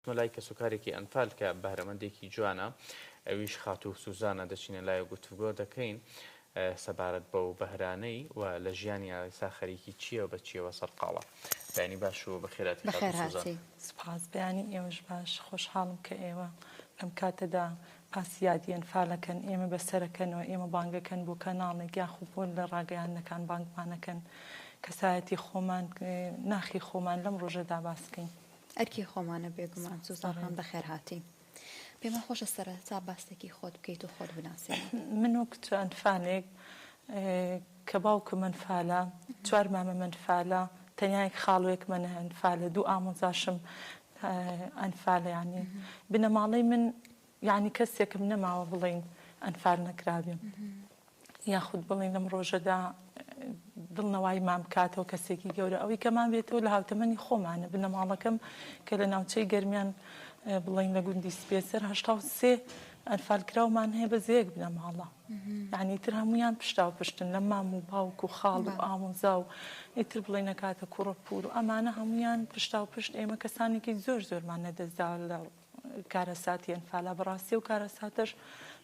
دەچمە لای کەسوکارێکی ئەنفال کە بەهرەمەندێکی جوانە ئەویش خاتوو سوزانە دەچینە لای و گفتوگۆ دەکەین سەبارەت بەو بەهرانەی و لە ژیانی ئێستا خەریکی چییە و بە چییەوە سەرقاڵە. بەیانی باش و بەخێرهاتی خاتوو سوزان. بەخێرهاتی. سوپاس بەیانی ئێوەش باش خۆشحاڵم کە ئێوە لەم کاتەدا باسی یادی ئەنفالەکەن ئێمە بەسەرەکەنەوە ئێمە بانگەکەن بۆ کەناڵێک یاخود بۆ لە ڕاگەیاندنەکان بانگمانەکەن کەسایەتی خۆمان ناخی خۆمان لەم ڕۆژەدا باسکەین. ئەرکی خۆمانە بێگومان. سوزان خان بەخێرهاتی. پێمان خۆشە سەرەتا باسێکی خۆت بکەیت و خۆت بناسێنیت. من وەک چ ئەنفالێک کە باوکم ئەنفالە، چوار مامم ئەنفالە، تەنیا یەک خاڵۆیەکمە ئەنفالە، دوو ئامۆزاشم ئەنفالە یانی بنەماڵەی من یانی کەسێکم نەماوە بڵێین ئەنفال نەکرابێ. یاخود بڵێین لەم ڕۆژەدا دڵنەواییمان بکاتەوە کەسێکی گەورە ئەوەی کەمان بێتەوە لە هاوتەمەنی خۆمانە بنەماڵەکەم کە لە ناوچەی گەرمیان بڵین لە گوندی سپێسەر 83 ئەنفالکراومان هەیە بە زەیەک بنەماڵە یعنی تر هەمویان پشتا و پشتن لە مام و باوک و خاڵ و ئامۆزا و ئیتر بڵێ نەکاتە کوڕە پور و ئەمانە هەمویان پشتا و پشت ئێمە کەسانێکی زۆر زۆرمان نەدەستدا لە کارەساتی ئەنفالە بەڕاستی ئەو کارەساتەش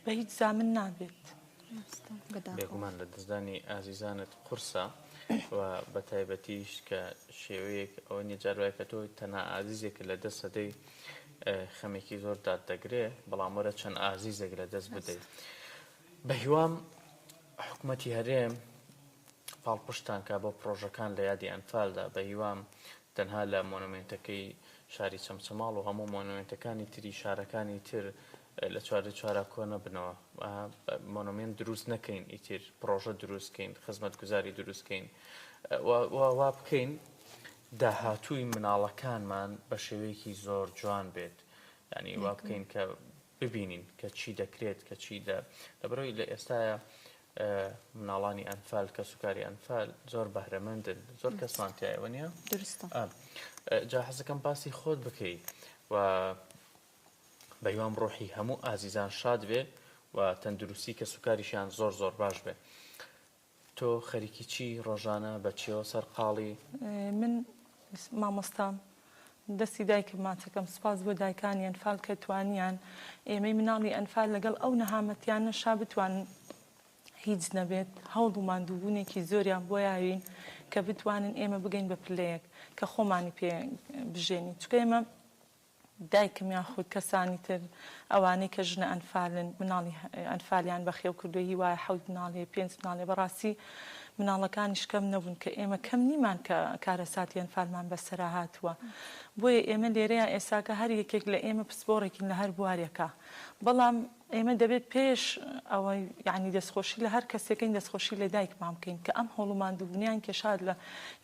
بە هیچ زامن نابێت. بێگومان لەدەستدانی ئازیزانت قورسە و بە تایبەتیش کە شێوەیەک ئەوە نیە جار وایە کە تۆ تەنها ئازیزێکت لە دەست ئەدەی خەمێکی زۆر دات دەگرێ بەڵام وەرە چەند ئازیزێک لە دەست بدەیت بە هیوام حکومەتی هەرێم پاڵپشتان کا بۆ پڕۆژەکان لە یادی ئەنفالدا بە هیوام تەنها لە مۆنۆمێنتەکەی شاری چەمچەماڵ و هەموو مۆنۆمێنتەکانی تری شارەکانی تر لە چواردە چوارا کۆ نەبنەوە مۆنۆمێنت دروست نەکەین ئیتر پڕۆژە دروست کەین خزمەتگوزاری دروست کەین وا بکەین داهاتووی مناڵەکانمان بە شێوەیەکی زۆر جوان بێت یعنی وا بکەین کە ببینین کە چی دەکرێت کە چی لە لەبەرەوەی لە ئێستاە مناڵانی ئەنفال کەسوکاری ئەنفال زۆر بەهرەمەندن زۆر کەسمان تایە وەنیە؟ دروستە. جا حەزەکەم باسی خۆت بکەی و بەهیوام ڕۆحی هەموو ئازیزان شاد بێ و تەندروستی کەسوکاریشیان زۆر زۆر باش بێ تۆ خەریکی چی ڕۆژانە بە چیەوە سەرقاڵی؟ من مامۆستام دەستی دایکم ماچەکەم سوپاس بۆ دایکانی ئەنفال کە توانیان ئێمەی مناڵی ئەنفال لەگەڵ ئەو نەهامەتیانەشا بتوانن هیچ نەبێت هەوڵ و ماندووبوونێکی زۆریان بۆ یاوین کە بتوانن ئێمە بگەین بە پلەیەک کە خۆمانی پێ بژێنین چونکە ئێمە دایکم یاخود کەسانی تر ئەوانەی کە ژنە ئەنفالن مناڵی ئەنفالیان بەخێو کردووە هی وایە حەوت مناڵ هەیە پێنج مناڵ هەیە بەڕاستی مناڵەکانیش کەم نەبوون کە ئێمە کەم نیمان کە کارەساتی ئەنفالمان بەسەرا هاتووە بۆیە ئێمە لێرەیا ئێساکە هەر یەکێک لە ئێمە پسپۆڕێکین لە هەر بوارێکا بەڵام ئێمە دەبێت پێش ئەوەی یانی دەستخۆشی لە هەر کەسێکەین دەستخۆشی لە دایکمان بکەین کە ئەم هەوڵ و ماندووبوونەیان کێشا لە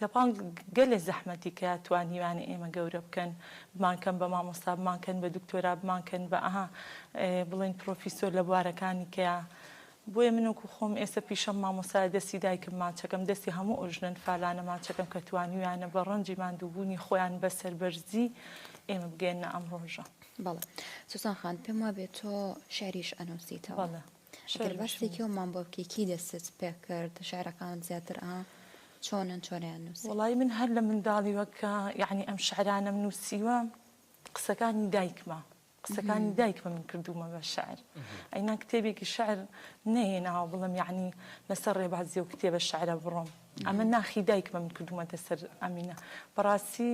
لە پاڵ گەلێ زەحمەتی کە توانیویانە ئێمە گەورە بکەن بمانکەن بە مامۆستا بمانکەن بە دکتۆرا بمانکەن بە ئەها بڵێن پرۆفیسۆر لە بوارەکانی کەیا بۆیە من وەکو خۆم ئێستا پیشەم مامۆستایە دەستی دایکم ماچەکەم دەستی هەموو ئەو ژنە نفالانە ماچەکەم کە توانیویانە بە ڕەنجی ماندووبوونی خۆیان بە سەربەرزی ئێمە بگەیەننە ئەم ڕۆژە. بەڵێ سوسان خان پێم وابێ تۆ شعریش ئەنووسیتەوە. بەڵێ ئەگەر باسێکی ئەومان بۆ بکەی کی دەستت پێکرد شعرەکانت زیاتر ئا چۆنن چۆنیان نووسی؟ وەڵایی من هەر لە منداڵیوە کە یەعنی ئەم شعرانەم نووسیوە قسەکانی دایکمە قسەکانی دایکمە من کردوومە بە شعر ئەینا کتێبێکی شعر نەهێناوە بڵێم یەعنی لەسەر ڕێبازی ئەو کتێبە شعرە بڕۆم ئەمە ناخی دایکمە من کردوومەتە سەر ئەمینە بەڕاستی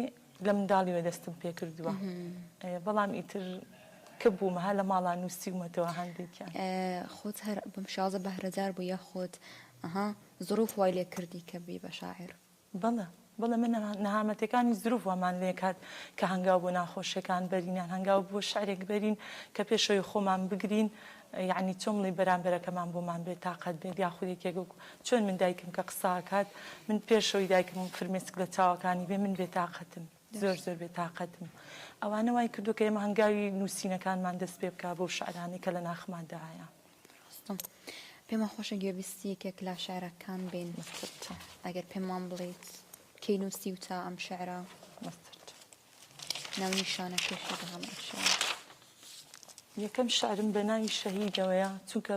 لە منداڵیوە دەستم پێکردووە بەڵام ئیتر کە بوومە هەر لە ماڵا نووسیومەتەوە هەندێکیان. خۆت هەر بەم شێوازە بەهرەدار بووی یاخود ئەها زروف وای لێ کردی کە بی بە شاعیر؟ بەڵێ بەڵێ من نەهامەتیەکانی زروف وامان لێکات کە هەنگاو بۆ ناخۆشیەکان بەرین یان هەنگاو بۆ شعرێک بەرین کە پێشەوەی خۆمان بگرین یەعنی چۆن بڵێی بەرامبەرەکەمان بۆمان بێ تاقەت بێت یاخود یەکێک وەکو چۆن من دایکم کە قسە ئەکات من پێشەوەی دایکم فرمێسک لە چاوەکانی بێ من بێ تاقەتم زۆر زۆر بێ تاقەتم ئەوانە وای کردووە کە ئێمە هەنگاوی نووسینەکانمان دەست پێ بکا بەو شعرانەی کە لە ناخماندا هەیە. ڕاستە پێمان خۆشە گوێبیستی یەکێک لە شعرەکان بین ئەگەر پێمان بڵێیت کەی نووسیوتە ئەم شعرە؟ ناونیشانەکەشی بە هەمان شێوە. یەکەم شعرم بە ناوی شەهیدەوەیە چونکە.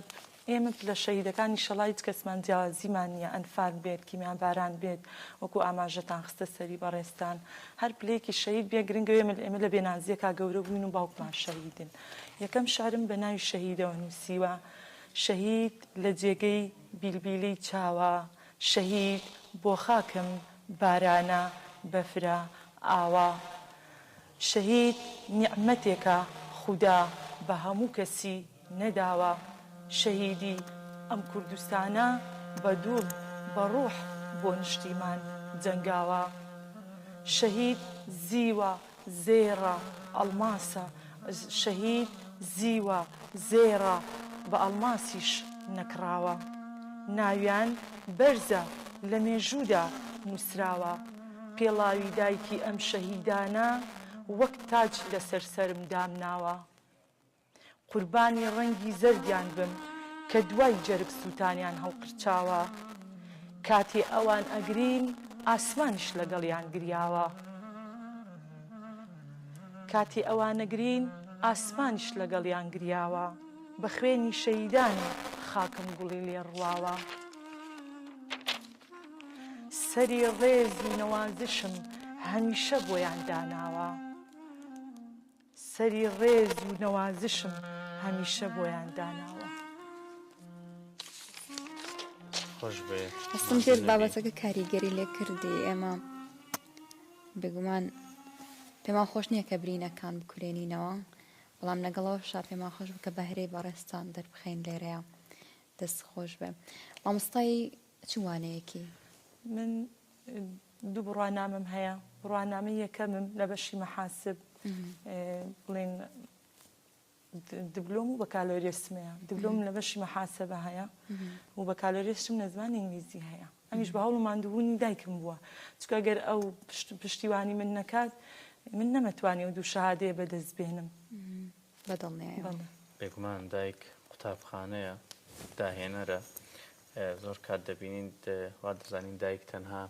ئێمە لە شەهیدەکانی شەڵا هیچ کەسمان جیاوازیمان نییە، ئەنفال بێت، کیمیاباران بێت، وەکو ئاماژەتان خستە سەری بەڕێزتان، هەر پلەیەکی شەهید بێ گرنگە ئێمە ئێمە لە بێنازییەکا گەورە بووین و باوکمان شەهیدن. یەکەم شعرم بە ناوی شەهیدەوە نووسیوە، شەهید لە جێگەی بیلبیلەی چاوە، شەهید بۆ خاکم بارانە، بەفرە، ئاوە. شەهید نیعمەتێکە خودا بە هەموو کەسی نەداوە شەهیدی ئەم کوردستانە بە دوڵ بە ڕوح بۆ نشتیمان جەنگاوە شەهید زیوە زێڕە ئەڵماسە شەهید زیوە زێڕە بە ئەڵماسیش نەکڕاوە ناویان بەرزە لە مێژوودا نوسراوە پێڵاوی دایکی ئەم شەهیدانە وەک تاج لەسەر سەرم دامناوە. قوربانی ڕەنگی زەردیان بم کە دوای جەرگ سووتانیان هەڵقرچاوە. کاتێ ئەوان ئەگرین ئاسمانیش لەگەڵیان گریاوە. کاتێ ئەوان ئەگرین ئاسمانیش لەگەڵیان گریاوە. بە خوێنی شەهیدان خاکم گوڵی لێ ڕواوە. سەری ڕێز و نەوازشم هەمیشە بۆیان داناوە. سەری ڕێز و نەوازشم هەمیشە بۆیان داناوە. خۆش بێ. هەستم کرد بابەتەکە کاریگەری لێ کردی ئێمە بێگومان پێمان خۆش نییە کە برینەکان بکولێنینەوە بەڵام لەگەڵەوەشا پێمان خۆش بوو کە بەهرەی بەڕێزتان دەربخەین لێرەیە دەست خۆش بێ مامۆستای چ وانەیەکی؟ من دوو بڕوانامەم هەیە، بڕوانامەی یەکەمم لە بەشی مەحاسب بڵێن دبلۆم و بەکالۆریۆسم هەیە، دبلۆم لە بەشی مەحاسەبە هەیە و بەکالۆریۆسم لە زمانی ئینگلیزی هەیە. ئەمیش بە هەوڵ و ماندووبوونی دایکم بووە، چونکە گەر ئەو پشتیوانی من نەکات من نەمەتوانی ئەو دوو شەهادەیە بەدەست بێنم. بەدڵنیایەوە. بێگومان دایک قوتابخانەیە، داهێنەرە، زۆر کات دەبینین وا دەزانین دایک تەنها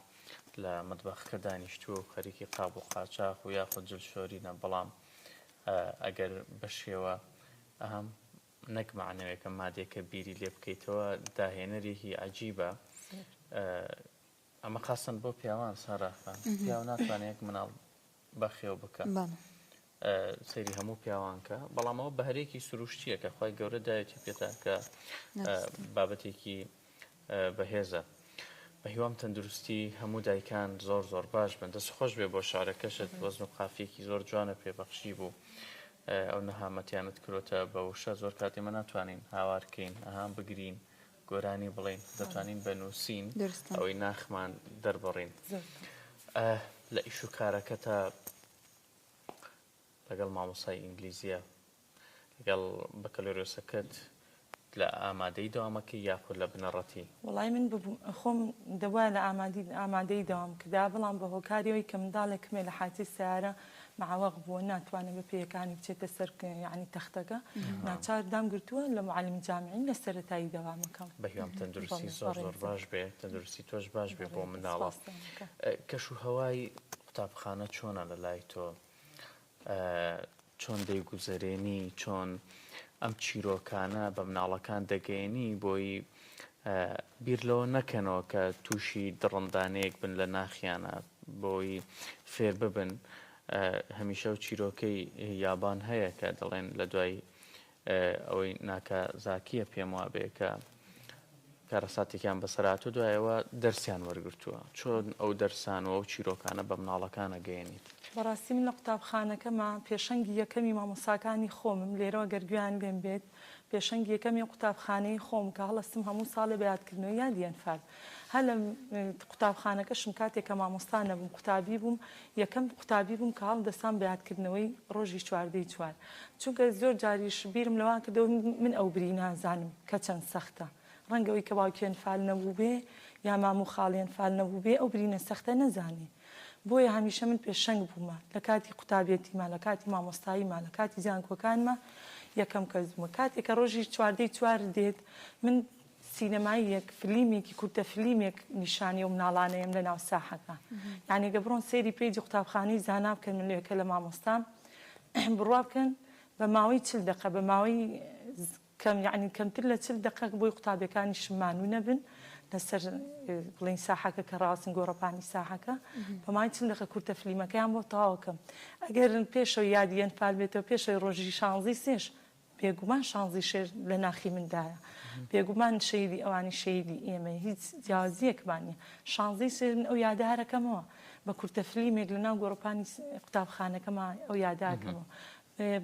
لە مەتبەخەکە دانیشتووە و خەریکی قاپ و قاچاخ و یاخود جل شۆرینە، بەڵام ئەگەر بەشێوە ئەهەم نەک مەعنەوێکە مادێکە بیری لێ بکەیتەوە داهێنەرێکی عەجیبە. ئەمە خاستەن بۆ پیاوان سارا خان، پیاو ناتوانێت یەک مناڵ بەخێو بکە سەیری هەموو پیاوان کە بەڵام ئەوە بەهرەیەکی سروشتیە کە خوای گەورە داوێتی پێتا کە بابەتێکی بەهێزە بە هیوام تەندروستی هەموو دایکان زۆر زۆر باش بن دەست خۆش بێ بۆ شارەکەشت وەزن و قافیەکی زۆر جوانە پێبەخشی بوو ئەو نەهامەتیانت کرۆتە بە وشە زۆر کات ئێمە ناتوانین هاوارکەین ئەها بگرین گۆرانی بڵێین دەتوانین بە نووسین ئەوەی ناخمان دەربڕین لە ئیش و کارەکەتا لەگەڵ مامۆسای ئینگلیزیە لەگەڵ بەکەلۆریۆسەکەت لە ئامادەی دەوامەکەی یاخود لە بنەڕەتی؟ وەڵای من ببوم خۆم دەبوایە لە ئامادی ئامادەیی دەوام کردا بەڵام بە هۆکاری ئەوەی کە منداڵێکم هەیە لە حادسەی سەیارە معوق بووە ناتوانێت بە پێیەکانی بچێتە سەر یانی تەختەکە ناچار دامگرتووە لە معلم جامعی لە سەرەتایی دەوامەکەم. بەهیوام تەندروستی زۆر زۆر باش بێ تەندروستی تۆش باش بێ بۆ منداڵە. کەش و هەوای قوتابخانە چۆنە لە لای تۆ؟ چۆن دەیگوزەرێنی چۆن ئەم چیرۆکانە بە مناڵەکان دەگەیەنی بۆی بیر لەوە نەکەنەوە کە تووشی دڕندانەیەک بن لە ناخیانە بۆی فێر ببن هەمیشە و چیرۆکەی یابان هەیە کە دەڵێن لە دوای ئەوەی ناکازاکیە پێم وابێ کە کارەساتێکیان بەسەر هاتووە دوایەوە دەرسیان وەرگرتووە چۆن ئەو دەرسان و ئەو چیرۆکانە بە مناڵەکان ئەگەیەنیت؟ بەڕاستی من لە قوتابخانەکەما پێشەنگی یەکەمی مامۆستاکانی خۆمم لێرەوە گەر گوێیان لێم بێت پێشەنگی یەکەمی قوتابخانەی خۆم کە هەڵەستم هەموو ساڵێ بە یادکردنەوەی یادی ئەنفال هەر لە قوتابخانەکەشم کاتێک کە مامۆستا نەبووم قوتابی بووم یەکەم قوتابی بووم کە هەڵدەستام بە یادکردنەوەی ڕۆژی چواردەی چوار چونکە زۆر جاریش بیرم لەوە کردەوە من ئەو برینە ئەزانم کە چەند سەختە ڕەنگە ئەوی کە باوکی ئەنفال نەبووبێ یا مام و خاڵی ئەنفال نەبووبێ ئەو برینە سەختە نەزانێ بۆیە هەمیشە من پێشەنگ بوومە لە کاتی قوتابیەتیما لە کاتی مامۆستاییما لە کاتی زانکۆکانما یەکەم کەس بوومە کاتێک کە ڕۆژی چواردەی چوار دێت من سینەماییەک فلیمێکی کورتە فلیمێک نیشانی ئەو مناڵانەیەم لە ناو ساحەکە یانی گە بڕۆن سەیری page ی قوتابخانەی زانا بکەن من لەوێکە لە مامۆستام بڕوا بکەن بە ماوەی چل دەقە بە ماوەی. کەم یەعنی کەمتر لە 40 دەقە بۆی قوتابیەکانیشم مانوو نەبن لەسەر بڵێین ساحەکە کە ڕاستن گۆڕەپانی ساحەکە بە ماوەی 40 دەقە کورتە فلیمەکەیان بۆ تەواوکەم ئەگەر پێشەوە یادی ئەنفال بێتەوە پێشەوەی ڕۆژی شانزەی سێش بێگومان شانزەی شێر لە ناخی مندایە بێگومان شەهیدی ئەوانی شەهیدی ئێمەیە هیچ جیاوازیەکمان نیە شانزەی سێ من ئەو یادە هەرەکەمەوە بە کورتە فلیمێک لە ناو گۆڕەپانی قوتابخانەکەما ئەو یاداکەمەوە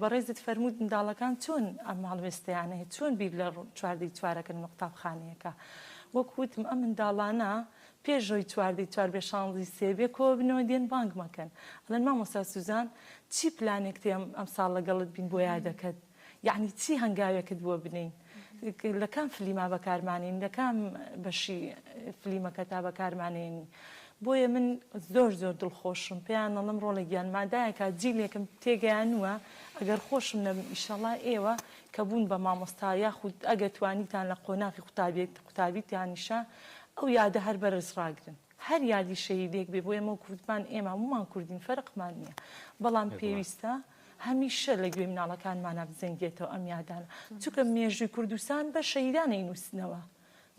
بەڕێزت فەرمووت منداڵەکان چۆن ئەم هەڵوێستەیان هەیە چۆن بیر لە چواردەی چوارەکەن لە قوتابخانەیەکە وەک وتم ئەم منداڵانە پێش ئەوەی چواردەی چوار بێ شانزەی سێ بێ کۆبنەوە دێن بانگ مەکەن ئەڵێن مامۆستا سوزان چی پلانێکت هەیە ئەمساڵ لەگەڵت بین بۆ یادەکەت یەعنی چی هەنگاوێکت بۆ بنێین لە کام فلیما بەکارمانێنی لە کام بەشی فلیمەکەتا بەکارمانێنی بۆیە من زۆر زۆر دڵخۆشم پێیان ئەڵێم ڕۆڵە گیان مادایەکا جیلێکم تێگەیانووە ئەگەر خۆشم نەبم ئیشەڵا ئێوە کە بوون بە مامۆستا یاخود ئەگەر توانیتان لە قۆناغی قوتابیت قوتابیتانیشا ئەو یادە هەر بەرز ڕاگرن هەر یادی شەهیدێک بێ بۆ ئێمە کوردمان ئێمە هەموومان کوردین فەرقمان نییە بەڵام پێویستە هەمیشە لە گوێی مناڵەکانمانا بزەنگێتەوە ئەم یادانە چونکە مێژووی کوردستان بە شەهیدان ئەینووسنەوە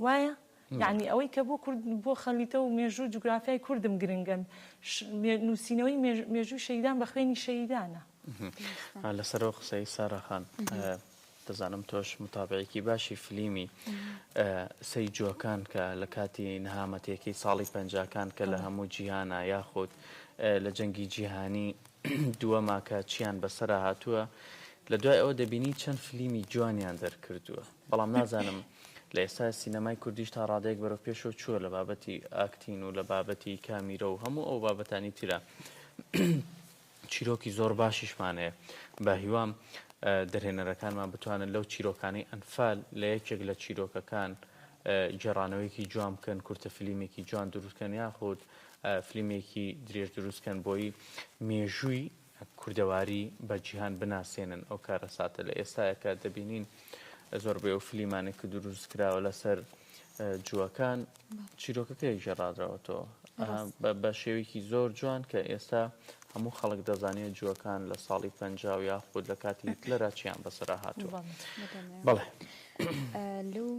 وایە؟ یەعنی ئەوەی کە بۆ کورد بۆ خەریتە و مێژوو و جوگرافیای کوردم گرنگە نووسینەوەی مێژووی شەهیدان بە خوێنی شەهیدانە. لەسەر ئەو قسەی سارا خان دەزانم تۆش متابعێکی باشی فلیمی سەی جوەکان کە لە کاتی نەهامەتێکی ساڵی پەنجاکان کە لە هەموو جیهانە یاخود لە جەنگی جیهانی دووەما کە چیان بەسەرا هاتووە لە دوای ئەوە دەبینی چەند فلیمی جوانیان دەرکردووە بەڵام نازانم لە ئێستا سینەمای کوردیش تا ڕادەیەک بەرەو پێشەوە چووە لە بابەتی ئاکتین و لە بابەتی کامیرە و هەموو ئەو بابەتانی ترە چیرۆکی زۆر باشیشمان هەیە بە هیوام دەرهێنەرەکانمان بتوانن لەو چیرۆکانەی ئەنفال لە یەکێک لە چیرۆکەکان گێڕانەوەیەکی جوان بکەن کورتە فلیمێکی جوان دروستکەن یاخود فلیمێکی درێژ دروستکەن بۆی مێژووی کوردەواری بە جیهان بناسێنن ئەو کارەساتە لە ئێستایا کە دەبینین زۆربەی ئەو فلیمانەی کە دروست کراوە لەسەر جووەکان چیرۆکەکەی گێڕادراوەتەوە بە شێوەیەکی زۆر جوان کە ئێستا هەموو خەڵک دەزانێت جووەکان لە ساڵی پ و یاخود لە کاتی هیتلەرا چیان بەسەرا هاتووە بەڵێ. لەو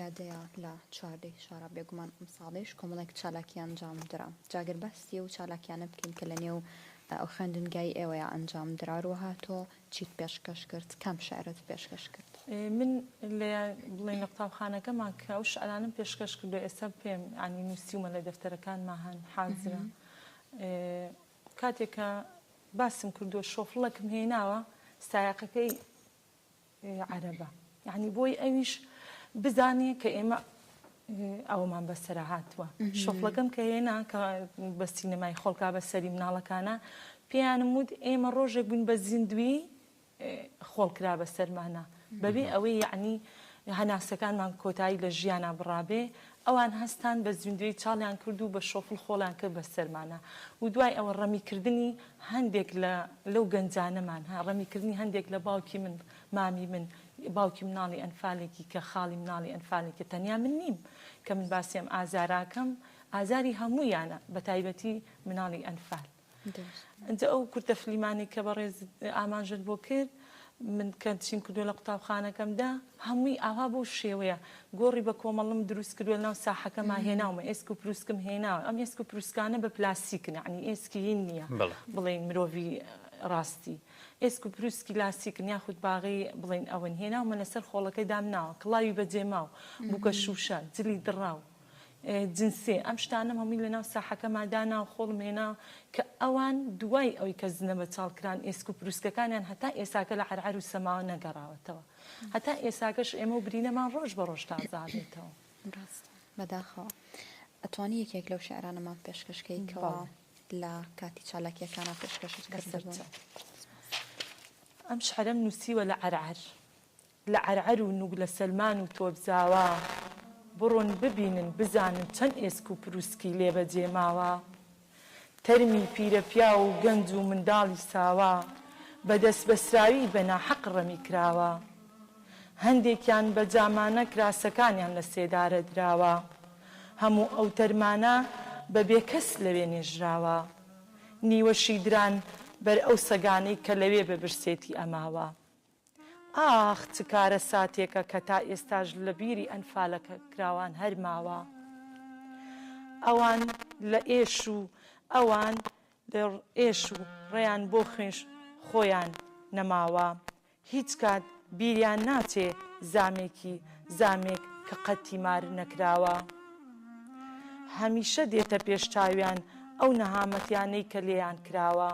یادەیا لە چواردەی شارا بێگومان ئەمساڵیش کۆمەڵێک چالاکی ئەنجام درا جا گەر باسی ئەو چالاکیانە بکەین کە لە نێو ئەو خوێندنگای ئێوەیا ئەنجام درا هەروەها تۆ چیت پێشکەش کرد کام شعرت پێشکەش کرد؟ من لە بڵێین لە قوتابخانەکەمان کە ئەو شعرانەم پێشکەش کردوە ئێستا پێم یانی نووسیومە لە دەفتەرەکانما هەن حازرە کاتێک کە باسم کردووە شۆفڵێکم هێناوە سایەقەکەی عەرەبە یعنی بۆی ئەویش بزانێ کە ئێمە ئەوەمان بەسەرا هاتووە شۆفڵەکەم کە هێنا کە بە سینەمای خۆڵکا بە سەری مناڵەکانە پێیانم وت ئێمە ڕۆژێک بووین بە زیندوی خۆڵ کرا بە سەرمانە بەبێ ئەوەی یعنی هەناسەکانمان کۆتایی لە ژیانا بڕابێ ئەوان هەستان بە زیندوی چاڵیان کرد و بە شۆفڵ خۆڵیان کرد بە سەرمانا و دوای ئەوە ڕەمی کردنی هەندێک لە لەو گەنجانەمان ها ڕەمی کردنی هەندێک لە باوکی من مامی من باوکی مناڵی ئەنفالێکی کە خاڵی مناڵی ئەنفالێکە تەنیا من نیم کە من باسی ئەم ئازاراکەم ئازاری هەموویانە بە تایبەتی مناڵی ئەنفال. ئینجا ئەو کورتە فلیمانەی کە بەڕێزت ئاماژەت بۆ کرد من کە چیم کردووە لە قوتابخانەکەمدا هەمووی ئاوا بەو شێوەیە گۆڕی بە کۆمەڵم دروست کردووە لەناو ساحەکەما هێناومە ئێسک و پروسکم هێناوە ئەم ئێسک و پروسکانە بە پلاسیکن یعنی ئێسکی هین نییە بڵێین مرۆڤی ڕاستی ئێسک و پروسکی لاسیکن یاخود باغی بڵێین ئەوەن هێناومە لەسەر خۆڵەکەی دامناوە کڵاوی بەجێماو بووکە شووشە جلی دڕاو جنسێ ئەم شتانەم هەمووی لەناو ساحەکەما دانا و خۆڵم هێنا کە ئەوان دوای ئەوی کە زنە بە چاڵ کران ئێسک و پروسکەکانیان هەتا ئێساکە لە عەرعەر و سەماوە نەگەڕاوەتەوە هەتا ئێساکەش ئێمە و برینەمان ڕۆژ بە ڕۆژ تازە ئەبێتەوە. ڕاستە بەداخەوە. ئەتوانی یەکێک لەو شیعرانەمان پێشکەش کەی کەوا لە کاتی چالاکیەکانا پێشکەشت کردبوون؟ ئەم شعرەم نووسیوە لە عەرعەر. لە عەرعەر و نوگلە سەلمان و تۆپزاوا بڕۆن ببینن بزانن چەند ئێسک و پروسکی لێ بەجێ ماوە تەرمی پیرە پیاو و گەنج و منداڵی ساوا بە دەستبەسراوی بە ناحەق ڕەمی کراوە هەندێکیان بە جامانە کراسەکانیان لە سێدارە دراوە هەموو ئەو تەرمانە بە بێکەس لەوێ نێژراوە نیوەشی دران بەر ئەو سەگانەی کە لەوێ بە برسێتی ئەماوە. ئاخ چ کارەساتێکە کە تا ئێستاش لە بیری ئەنفالکراوان هەر ماوە. ئەوان لە ئێش و ئەوان لە ئێش و ڕێیان بۆ خوێن خۆیان نەماوە. هیچ کات بیریان ناچێ زامێکی زامێک کە قەت تیمار نەکراوە. هەمیشە دێتە پێش چاویان ئەو نەهامەتیانەی کە لێیان کراوە.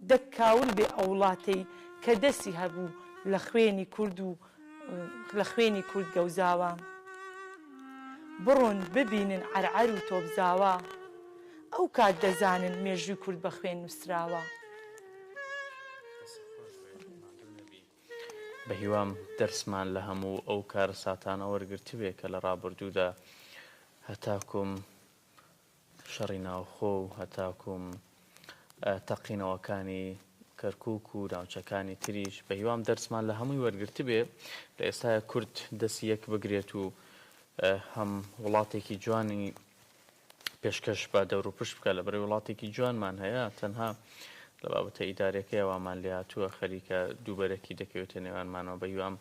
دەک کاول بێ ئەو وڵاتەی کە دەسی هەبوو لە خوێنی کورد و لە خوێنی کورد گەوزاوە. بڕۆن ببینن عەرعەر و تۆپزاوە. ئەو کات دەزانن مێژووی کورد بە خوێن نووسراوە. دەستت خۆش بێت ماندوو نەبی. بەهیوام دەرسمان لە هەموو ئەو کارەساتانە وەرگرتبێ کە لە ڕابردوودا هەتاکوم شەڕی ناوخۆ و هەتاکوم تەقینەوەکانی کەرکوک و ناوچەکانی تریش بەهیوام دەرسمان لە هەمووی وەرگرتبێ لە ئێستایا کورد دەستی یەک بگرێت و هەم وڵاتێکی جوانی پێشکەش بە دەوروپشت بکە لەبەرەی وڵاتێکی جوانمان هەیە تەنها لە بابەتە ئیدارەکەی وامان لێهاتووە خەریکە دووبەرەکی دەکەوێتە نێوانمانەوە بە هیوام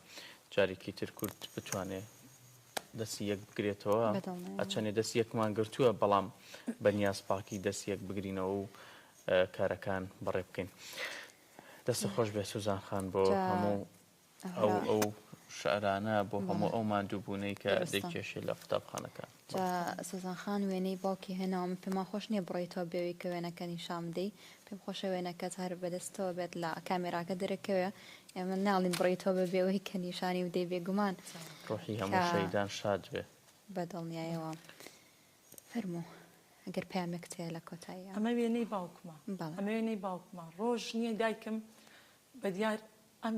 جارێکی تر کورد بتوانێ دەستی یەک بگرێتەوە ئەچەنێ دەستی یەکمان گرتووە بەڵام بە نیاز پاکی دەستی یەک بگرینەوە و کارەکان بەڕێ بکەین دەست خۆش بێ سوزان خان بۆ هەموو ئەو ئەو شعرانە بۆ هەموو ئەو ماندووبوونەی کە دەیکێشێ لە قوتابخانەکان. جا سۆزان خان وێنەی باوکی هێناوە من پێمان خۆش نییە بڕۆیتەوە بێوی کە وێنەکە نیشان بدەی پێم خۆشە وێنەکەت هەر بەدەستەوە بێت لە کامێراکە دەرەکەوێ ئێمە ناڵین بڕیتەوە بە بێوەی کە نیشانی بدەی بێگومان ڕۆحی هەموو شەهیدان شاد بێ. بە دڵنیایەوە فەرموو ئەگەر پەیامێکت هەیە لە کۆتاییا. ئەمە وێنەی باوکمە ئەمە وێنەی باوکمە ڕۆژ نییە دایکم بەدیار ئەم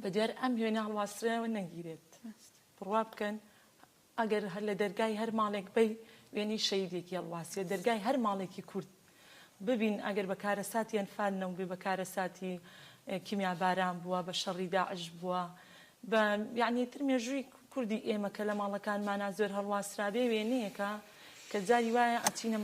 بەدیار ئەم وێنە هەڵواسراوە نەگیرێت. بڕوا بکەن ئەگەر هەر لە دەرگای هەر ماڵێک بەی وێنەی شەهیدێکی هەڵواسیە دەرگای هەر ماڵێکی کورد ببین ئەگەر بە کارەساتی ئەنفال نەوبێ بە کارەساتی کیمیاباران بووە بە شەڕی داعش بووە بە یەعنی تر مێژووی کوردی ئێمە کە لە ماڵەکانمانا زۆر هەڵواسرابێ وێنەیەکە کە جاری وایە ئەچینە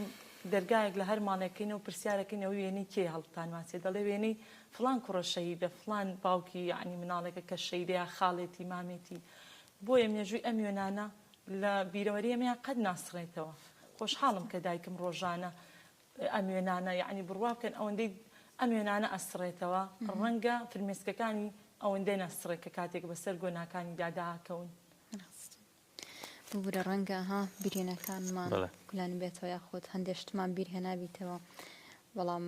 دەرگایەک لە هەر ماڵێک کەینەوە پرسیارەکەین ئەوە وێنەی کێیە هەڵتانواسێ دەڵێ وێنەی فڵان کوڕە شەهیدە فڵان باوکی یەعنی مناڵێکە کە شەهیدە یا خاڵێتی مامێتی بۆیە مێژووی ئەم وێنانە لە بیرەوەری ئێمەیا قەت ناسڕێتەوە خۆشحاڵم کە دایکم ڕۆژانە ئەم وێنانە یەعنی بڕوا بکەن ئەوەندەی ئەم وێنانە ئەسڕێتەوە ڕەنگە فرمێسکەکانی ئەوەندە نەسڕێ کە کاتێک بەسەر گۆناکانیدا داکەون. ببورە ڕەنگە ها برینەکانمان کولانبێتەوە یاخود هەندێ شتمان بیر هێنابیتەوە بەڵام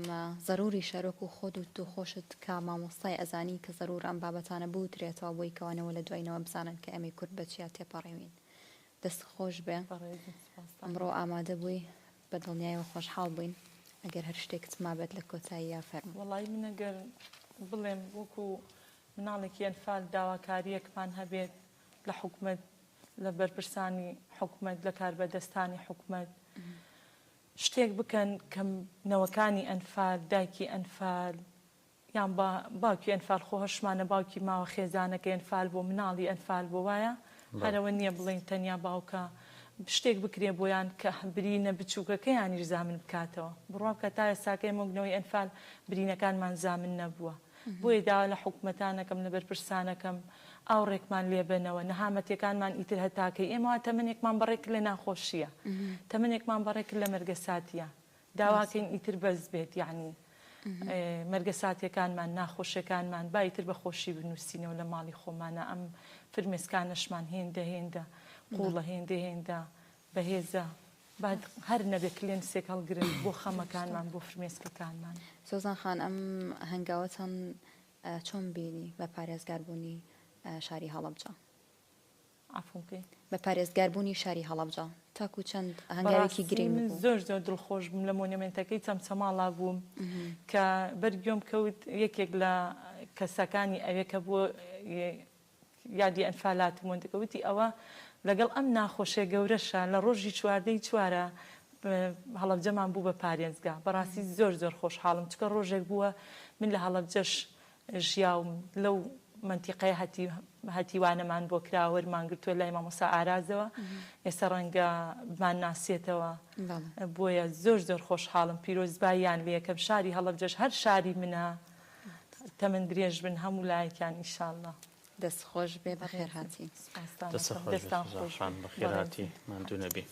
زەروری شەرۆک و خۆت و تو خۆشت کە مامۆستای ئەزانی کە زەرور ئەم بابەتانە بوترێتەوە بۆی کەوانەوە لە دوای نەوە بزانن کە ئێمەی کورد بە چیا تێپەڕیوین دەست خۆش بێ ئەمڕۆ ئامادە بووی بە دڵنیایەوە خۆشحاڵ بووین ئەگەر هەر شتێکت مابێت لە کۆتاییا فەرموو. وەڵایی من ئەگەر بڵێم وەکو مناڵێکی ئەنفال داواکارییەکمان هەبێت لە حکومەت لە بەرپرسانی حکومەت لە کاربەدەستانی حکومەت شتێک بکەن کە نەوەکانی ئەنفال دایکی ئەنفال یان با باوکی ئەنفال خۆ هەشمانە باوکی ماوە خێزانەکەی ئەنفال بووە مناڵی ئەنفال بووە وایە هەرەوە نییە بڵێین تەنیا باوکە شتێک بکرێ بۆیان کە برینە بچووکەکەیانیش زامن بکاتەوە بڕوا بکە تا ئێستاکە ئێمە وەک نەوەی ئەنفال برینەکانمان زامن نەبووە بۆیە داوا لە حکومەتانەکەم لە بەرپرسانەکەم ئاوڕێکمان لێبەنەوە نەهامەتیەکانمان ئیتر هەتاکەی ئێمە وا تەمەنێکمان بەڕێ کرد لە ناخۆشیە تەمەنێکمان بەڕێ کرد لە مەرگەساتیە داواکەین ئیتر بەس بێت یەعنی مەرگەساتیەکانمان ناخۆشیەکانمان با ئیتر بە خۆشی بنوسینەوە لە ماڵی خۆمانا ئەم فرمێسکانەشمان هێندە هێندە قوڵە هێندە هێندە بەهێزە با هەر نەبێ کلێنسێک هەڵگرن بۆ خەمەکانمان بۆ فرمێسکەکانمان. سۆزان خان ئەم هەنگاوەتان چۆن بینی بە پارێزگار بوونی شاری هەڵەبجە؟ عەفوم کەی. بە پارێزگار بوونی شاری هەڵەبجە تاکوو چەند هەنگاوێکی بەڕاستی گرینگ من بوو؟ زۆر زۆر دڵخۆش بووم لە مۆنێمێنتەکەی چەمچەماڵا بووم کە بەر گوێم کەوت یەکێک لە کەسەکانی ئەوێ کە بۆ یادی ئەنفالاتم وەندەکە وتی ئەوە لەگەڵ ئەم ناخۆشیە گەورەشە لە ڕۆژی چواردەی چوارە هەڵەبجەمان بوو بە پارێزگا بەڕاستی زۆر زۆر خۆشحاڵم چکە ڕۆژێک بووە من لە هەڵەبجەش ژیاوم لەو مەنتیقەیە هەتی هەتیوانەمان بۆ کرا وەرمان گرتووە لای مامۆستا ئارازەوە ئێستا ڕەنگە بمانناسێتەوە بۆیە زۆر زۆر خۆشحاڵم پیرۆزباییان لێکەم شاری هەڵەبجەش هەر شاری منە. تەمەن درێژ بن هەموو لایەکیان ئیشاڵڵا. دەست خۆش بێ بەخێر هاتی. دەست خۆش بێ سوزان خان بەخێر هاتی ماندوو نەبی.